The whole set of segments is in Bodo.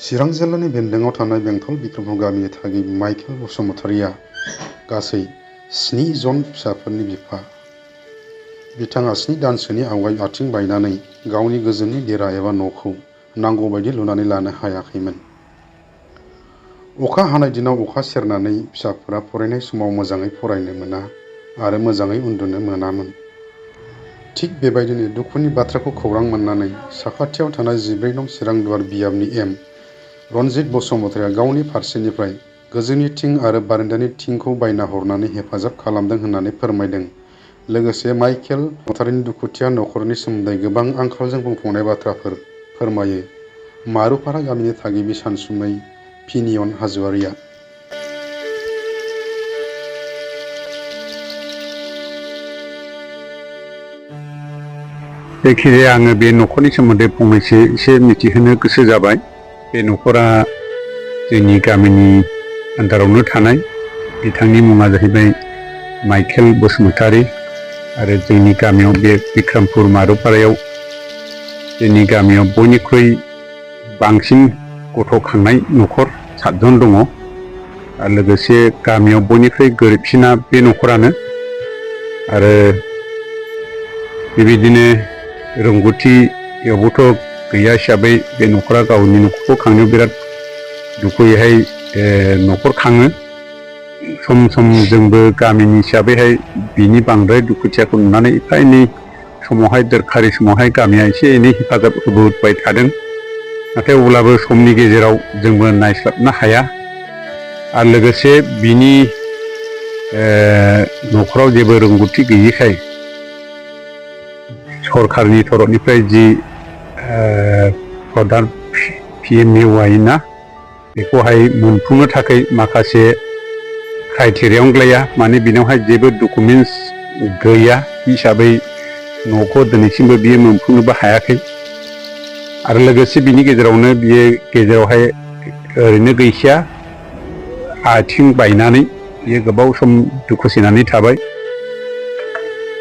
चिरां जिल्लानि बेन्दोंआव थानाय बेंटल बिक्रमपुर गामिनि थागिबि माइकेल बसुमतारिया गासै 7 जन फिसाफोरनि बिफा। बिथाङा 7 दानसोनि आवगाय आथिं बायनानै गावनि गोजोननि देरा एबा न'खौ नांगौबादि लुनानै लानो हायाखैमोन। अखा हानाय दिनाव अखा सेरनानै फिसाफोरा फरायनाय समाव मोजाङै फरायनो मोना आरो मोजाङै उन्दुनो मोनामोन। थिग बेबायदिनो दुखुनि बाथ्राखौ खौरां मोननानै साखाथियाव थानाय 14 नं चिरां दुवार बियाबनि एम. रनजित बसुमतारिया गावनि फारसेनिफ्राय गोजौनि थिं आरो बारान्दानि थिंखौ बायना हरनानै हेफाजाब खालामदों होननानै फोरमायदों। लोगोसे माइकेल बसुमतारिनि दुखुथिया नखरनि सोमोन्दै गोबां आंखालजों बुंफबनाय बाथ्राफोर फोरमायो मारुपारा गामिनि थागिबि सानसुमै फिनियन हाज'वारिया। जायखिजाया आङो बे नखरनि सोमोन्दै फंनैसो एसे मिथिहोनो गोसो जाबाय। बे नखरा जोंनि गामिनि आन्दारावनो थानाय। बिथांनि मुङा जाहैबाय माइकेल बसुमतारि आरो जोंनि गामियाव बे बिक्रमपुर मारुपारायाव जोंनि गामियाव बयनिख्रुइ बांसिन गथ' खांनाय नखर 7 जन दङ आरो लोगोसे गामियाव बयनिख्रुइ गोरिबसिना बे नखरानो। आरो बेबायदिनो रोंगौथियावबोथ' गैया हिसाबै बे नखरा गावनि नखरखौ खांनो बिराद दुखुयैहाय नखर खाङो। सम सम जोंबो गामिनि हिसाबैहाय बिनि बांद्राय दुखुथियाखौ नुनानै एफा एनै समावहाय दरखारि समावहाय गामिया एसे एनै हेफाजाब होबोबाय थादों। नाथाय अब्लाबो समनि गेजेराव जोंबो नायस्लाबनो हाया आरो लोगोसे बिनि नखराव जेबो रोंगौथि गैयिखाय सरकारनि तरफनिफ्राय जि प्रधान PMUवाइ ना बेखौहाय मोनफुंनो थाखाय माखासे क्राइटेरियायावनो गैया, माने बिनावहाय जेबो डकुमेन्ट्स गैया हिसाबै न'खौ दिनैसिमबो बियो मोनफुंनोबो हायाखै। आरो लोगोसे बिनि गेजेरावनो बियो गेजेरावहाय ओरैनो गैखाया आथिं बायनानै बियो गोबाव सम दुखु सैनानै थाबाय।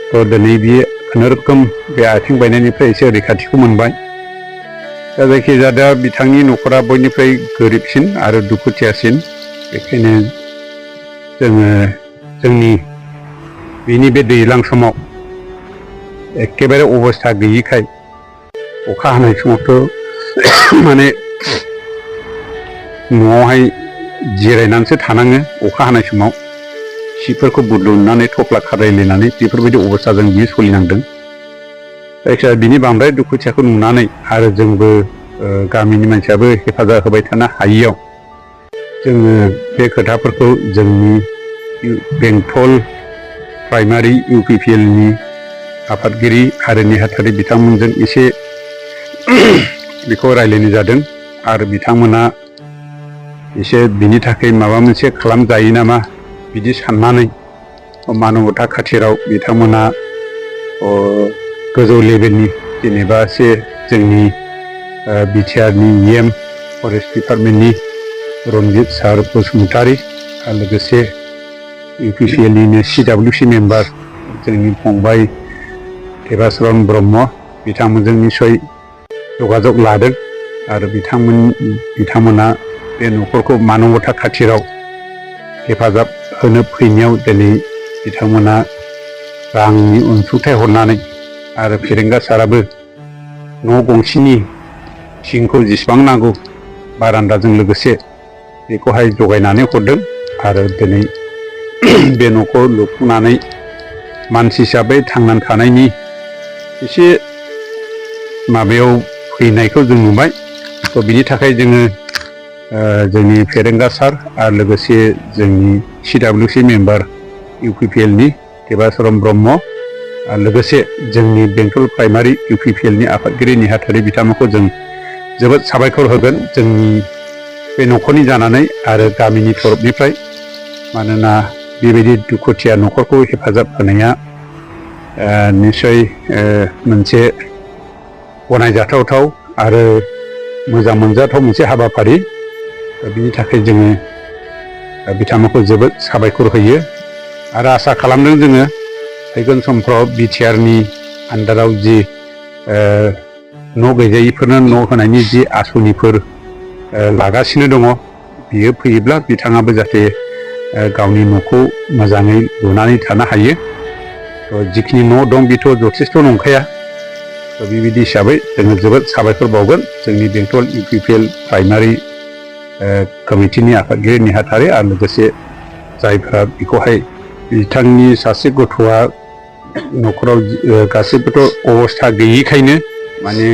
थ' दिनै बियो खुनुरुखुम बे आथिं बायनायनिफ्राय एसे रैखाथिखौ मोनबाय। दा जायखिजाया बिथांनि नखरा बयनिफ्राय गोरिबसिन आरो दुखुथियासिन। बेखायनो जोङो जोंनि बिनि बे दैज्लां समाव एखेबारे अबस्था गैयिखाय अखा हानाय समावथ' माने न'आवहाय जिरायनानैसो थानाङो। अखा हानाय समाव सिफोरखौ बुद्रुनानै थफ्ला खारायलायनानै बेफोरबायदि अबस्थाजों बियो सोलिनांदों। जायखिजाया बिनि बांद्राय दुखुथियाखौ नुनानै आरो जोंबो गामिनि मानसियाबो हेफाजाब होबाय थानो हायियाव जोङो बे खोथाफोरखौ जोंनि बेंटल प्राइमारि UPPLनि आफादगिरि आरो नेहाथारि बिथांमोनजों एसे बेखौ रायलायनाय जादों आरो बिथांमोना एसे बिनि थाखाय माबा मोनसे खालामजायो नामा बिदि साननानै मानबता खाथिराव बिथांमोना गोजौ लेभेलनि जेनेबा एसे जोंनि BTRनि EM फरेस्ट डिपार्टमेन्टनि रनजित सार बसुमतारि आरो लोगोसे UPPLनिनो CWC मेम्बार जोंनि फंबाय देबास्वरन ब्रह्म बिथांमोनजों निस्सय जगाजग लादों आरो बिथांमोना बे नखरखौ मानबता खाथिराव हेफाजाब होनो फैनायाव दिनै बिथांमोना रांनि अनसुंथाइ हरनानै आरो फेरेंगा साराबो न' गंसेनि थिंखौ जेसेबां नांगौ बारान्दाजों लोगोसे बेखौहाय जगायनानै हरदों आरो दिनै बे न'खौ लुफुंनानै मानसि हिसाबै थांनानै थानायनि एसे माबायाव फैनायखौ जों नुबाय। थ' बिनि थाखाय जोङो जोंनि फेरेंगा सार आरो लोगोसे जोंनि CWC मेम्बार UPPLनि देबास्वरन ब्रह्म आरो लोगोसे जोंनि बेंटल प्राइमारि UPPLनि आफादगिरि नेहाथारि बिथांमोनखौ जों जोबोद साबायखर होगोन जोंनि बे नखरनि जानानै आरो गामिनि तरफनिफ्राय। मानोना बेबायदि दुखुथिया नखरखौ हेफाजाब होनाया निस्सय मोनसे गनायजाथावथाव आरो मोजां मोनजाथाव मोनसे हाबाफारि। बिनि थाखाय जोङो बिथांमोनखौ जोबोद साबायखर होयो आरो आसा खालामदों जोङो फैगोन समफ्राव BTRनि आन्दाराव जि न' गैजायिफोरनो न' होनायनि जि आसनिफोर लागासिनो दङ बियो फैयोब्ला बिथाङाबो जाहाथे गावनि न'खौ मोजाङै लुनानै थानो हायो जिखिनि न' दं बेथ' जथेस्थ' नंखाया बेबायदि हिसाबै जोङो जोबोद साबायखर बावगोन जोंनि बेंटल UPPL प्राइमारि कमिटिनि आफादगिरि नेहाथारि आरो लोगोसे जायफ्रा बेखौहाय बिथांनि सासे गथ'आ न'खराव गासैबोथ' अबस्था गैयिखायनो माने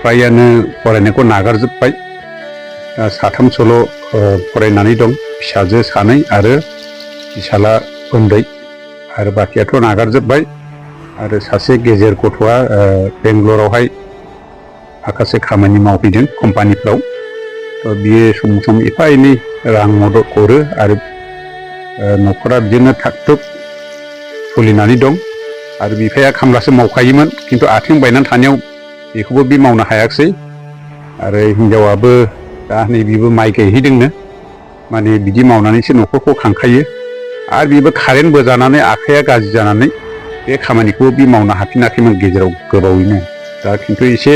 फ्रायानो फरायनायखौ नागारजोब्बाय साथामसोल' फरायनानै दं फिसाजो सानै आरो फिसाला उन्दै आरो बाखियाथ' नागारजोब्बाय आरो सासे गेजेर गथ'आ बेंगलरावहाय माखासे खामानि मावफैदों कम्पानिफ्राव बियो सम सम एफा एनै रां मदद हरो आरो न'खरा बिदिनो थाग थुग सोलिनानै दं आरो बिफाया खामलासो मावखायोमोन खिन्थु आथिं बायनानै थानायाव बेखौबो बे मावनो हायाखिसै आरो हिनजावाबो दा नै बिबो माइ गायहैदोंनो माने बिदि मावनानैसो न'खरखौ खांखायो आरो बिबो कारेन्ट बोजानानै आखाइया गाज्रि जानानै बे खामानिखौ बि मावनो हाफिनाखैमोन गेजेराव गोबावैनो दा खिन्थु एसे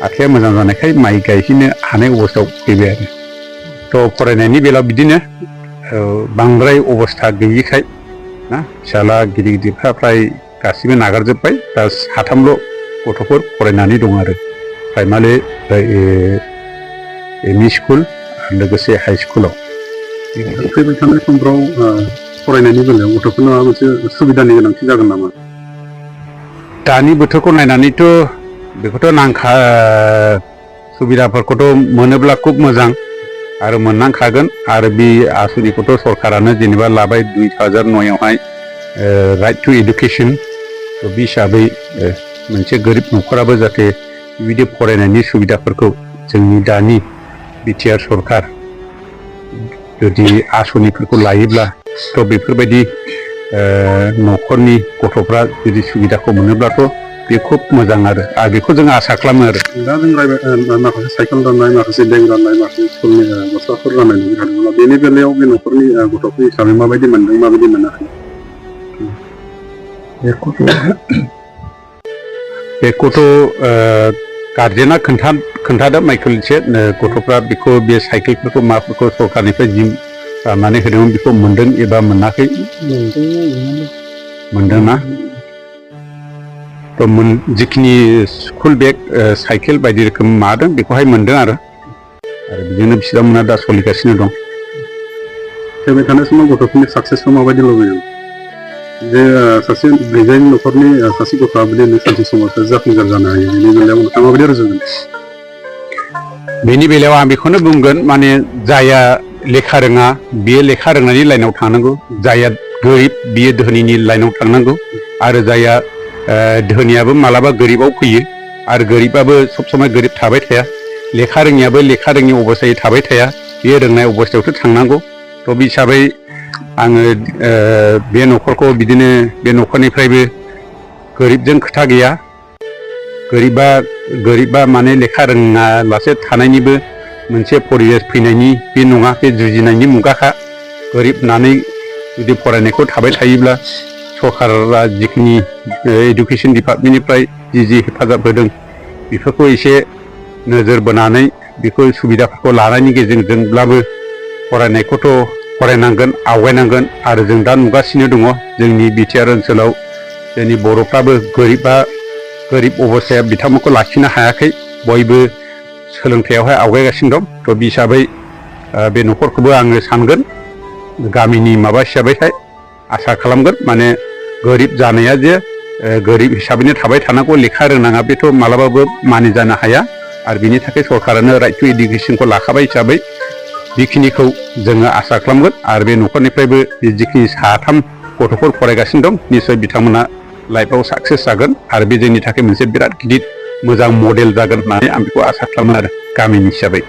आखाइया मोजां जानायखाय माइ गायहैनो हानाय अबस्थायाव फैबाय आरो थ' फरायनायनि बेलायाव बिदिनो बांद्राय अबस्था गैयिखाय ना फिसाला गिदिर गिदिरफ्रा फ्राय गासिबो नागारजोब्बाय दा साथामल' गथ'फोर फरायनानै दं आरो प्राइमारि ME स्कुल लोगोसे हाइ स्कुलाव फैबाय थानाय समफ्राव फरायनायनि बेलायाव गथ'फोरनो माबा मोनसे सुबिदानि गोनांथि जागोन नामा दानि बोथोरखौ नायनानैथ' बेखौथ' सुबिदाफोरखौथ' मोनोब्ला खुब मोजां आरो मोननांखागोन आरो बे आसनिखौथ' सरकारानो जेनेबा लाबाय 2009आवहाय राइट टु एडुकेसन बे हिसाबै मोनसे गोरिब न'खराबो जाहाथे बेबायदि फरायनायनि सुबिदाफोरखौ जोंनि दानि BTR सरकार जुदि आसनिफोरखौ लायोब्ला थ' बेफोरबायदि न'खरनि गथ'फ्रा जुदि सुबिदाखौ मोनोब्लाथ' बे खुब मोजां आरो बेखौ जों आसा खालामो आरो दा जों माखासे साइकेल राननाय माखासे बेग राननाय माखासे स्कुलनि गस्लाफोर राननाय नुनो थाङोब्ला बेनि बेलायाव बे न'खरनि गथ'फोर हिसाबै माबायदि मोनदों माबायदि मोनाखै बेखौथ' गार्जेना खोन्थादों माइकेल एसे गथ'फ्रा बेखौ बे साइकेलफोरखौ माफोरखौ सरकारनिफ्राय जि राननानै होदोंमोन बेखौ मोनदों एबा मोनाखै मोनदोंना थ' जिखिनि स्कुल बेग साइकेल बायदि रोखोम मादों बेखौहाय मोनदों आरो बिदिनो बिथांमोना दा सोलिगासिनो दं फैबाय थानाय समाव गथ'फोरनि साक्सेसखौ माबायदि लुबैदों जे सासे गैजायि न'खरनि सासे गथ'आ बिदिनो सानसे समाव जाफुंसार जानो हायो बेनि बेलायाव नोंथाङा माबायदि रुजुगोन बेनि बेलायाव आं बेखौनो बुंगोन माने जायहा लेखा रोङा बियो लेखा रोंनायनि लाइनाव थांनांगौ जायहा गोरिब बियो धोनिनि लाइनाव थांनांगौ आरो जायहा धोनियाबो मालाबा गोरिबाव फैयो आरो गोरिबाबो सब समय गोरिब थाबाय थाया लेखा रोङियाबो लेखा रोङि अबस्थायै थाबाय थाया बियो रोंनाय अबस्थायावसो थांनांगौ थ' बे हिसाबै आङो बे न'खरखौ बिदिनो बे न'खरनिफ्रायबो गोरिबजों खोथा गैया गोरिबा माने लेखा रोङालासे थानायनिबो मोनसे परिबेस फैनायनि बे नङा बे जुजिनायनि मुगाखा गोरिब होननानै जुदि फरायनायखौ थाबाय थायोब्ला सरकारा जिखिनि एडुकेसन डिपार्टमेन्टनिफ्राय जि हेफाजाब होदों बेफोरखौ एसे नोजोर बोनानै बेखौ सुबिदाफोरखौ लानायनि गेजेरजोंब्लाबो फरायनायखौथ' फरायनांगोन आवगायनांगोन आरो जों दा नुगासिनो दङ जोंनि BTR ओनसोलाव जोंनि बर'फ्राबो गोरिब अबस्थाया बिथांमोनखौ लाखिनो हायाखै बयबो सोलोंथायावहाय आवगायगासिनो दं थ' बे हिसाबै बे न'खरखौबो आङो सानगोन गामिनि माबा हिसाबैहाय आसा खालामगोन माने गोरिब जानाया जे गोरिब हिसाबैनो थाबाय थानांगौ लेखा रोंनाङा बेथ' मालाबाबो मानिजानो हाया आरो बिनि थाखाय सरकारानो राइट टु एडुकेसनखौ लाखाबाय हिसाबै बेखिनिखौ जोङो आसा खालामगोन आरो बे न'खरनिफ्रायबो जिखिनि साथाम गथ'फोर फरायगासिनो दं निसय बिथांमोना लाइफआव साक्सेस जागोन आरो बे जोंनि थाखाय मोनसे बिराद गिदिर मोजां मडेल जागोन होननानै आं बेखौ आसा खालामो आरो गामिनि हिसाबै